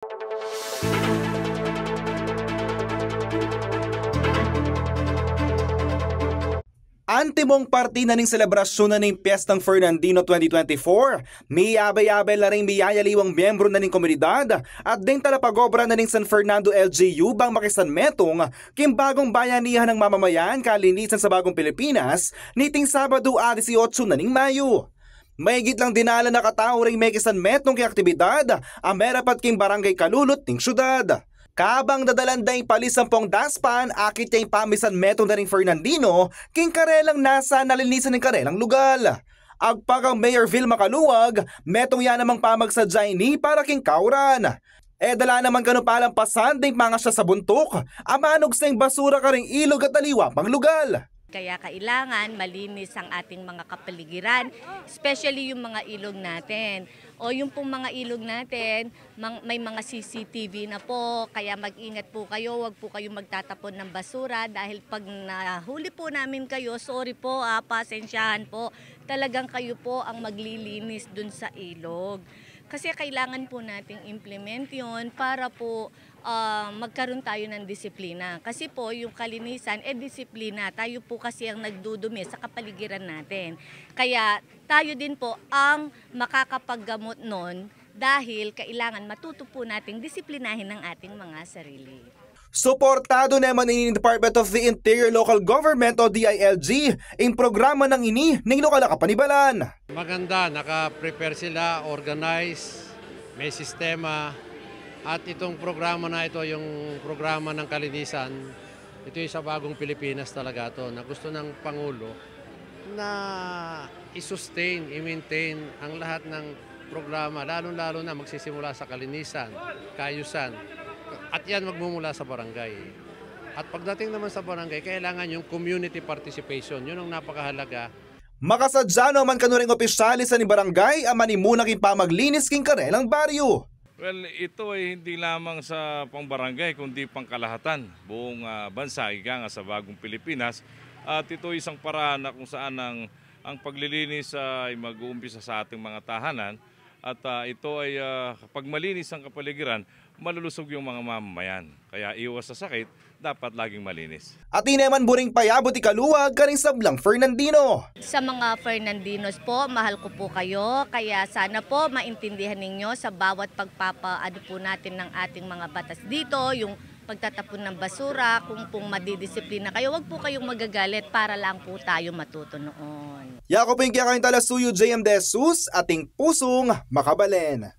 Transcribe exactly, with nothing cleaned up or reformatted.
Antimong parti na ning selebrasyun na ning Piyestang Fernandino twenty twenty-four, miyabay-abay la ring miyayaliwang miyembru na ning komunidad at ding talapag-obra na ning San Fernando L G U bang makisanmetung king bagung bayanihan nang mamamayan kalinisan sa Bagong Pilipinas niting Sabadu a disiotsu na ning Mayu. Mayigit lang dinalan na katau ring mekisanmetung king aktibidad a merapat king barangay kalulut ning syudad. Kabang dadalan da ing palisampung dustpan, akit ya ing pamisanmetung da ring Fernandino king karelang nasa nalinisan ning karelang lugal. Agpang kang Mayor Vilma Caluag, metung ya namang pamagsadya ini para king kauran. E da la naman kanu palampasan ding pangasya sa buntuk a manugsa ing basura karing ilog at aliwa pang lugal. Kaya kailangan malinis ang ating mga kapaligiran, especially yung mga ilog natin. O yung pong mga ilog natin, mang-, may mga C C T V na po, kaya mag-ingat po kayo, wag po kayo magtatapon ng basura dahil pag nahuli po namin kayo, sorry po, ah, pasensyahan po, talagang kayo po ang maglilinis dun sa ilog. Kasi kailangan po nating implement yun para po, ah, magkaroon tayo ng disiplina. Kasi po, yung kalinisan, eh, disiplina. Tayo po kasi ang nagdudumi sa kapaligiran natin. Kaya tayo din po ang makakapaggamot nun dahil kailangan matuto po nating disiplinahin ang ating mga sarili. Suportado naman ini ning Department of the Interior Local Government o D I L G ing programa nang ini ning lokal a kapanibalan. Maganda, naka-prepare sila, organize, may sistema. At itong programa na ito, yung programa ng kalinisan, ito yung sa Bagong Pilipinas talaga to, na gusto ng Pangulo na i-sustain, i-maintain ang lahat ng programa, lalong-lalo na magsisimula sa kalinisan, kaayusan. At yan magmumula sa barangay. At pagdating naman sa barangay, kailangan yung community participation. Yun ang napakahalaga. Makasadya no man kanu ring opisyales ning barangay a manimuna king pamaglinis king karelang baryu. Well, ito ay hindi lamang sa pangbarangay, kundi pangkalahatan, buong, ah, bansa, ika nga sa Bagong Pilipinas. At ito ay isang paraan na kung saan ang, ang paglilinis ay mag-uumpisa sa ating mga tahanan. At, ah, ito ay, ah, pag malinis ang kapaligiran, malulusog yung mga mamamayan. Kaya iwas sa sakit, dapat laging malinis. At ini naman buring payabut i Caluag karing sablang Fernandino. Sa mga Fernandinos po, mahal ko po kayo. Kaya sana po maintindihan ninyo sa bawat pagpapa-, ano po natin ng ating mga batas dito, yung pagtatapon ng basura, kung pong madidisiplina kayo, wag po kayong magagalit para lang po tayo matuto noon. Yaku pu ing kekayung talasuyu, J M De Jesus, ating pusung makabalen.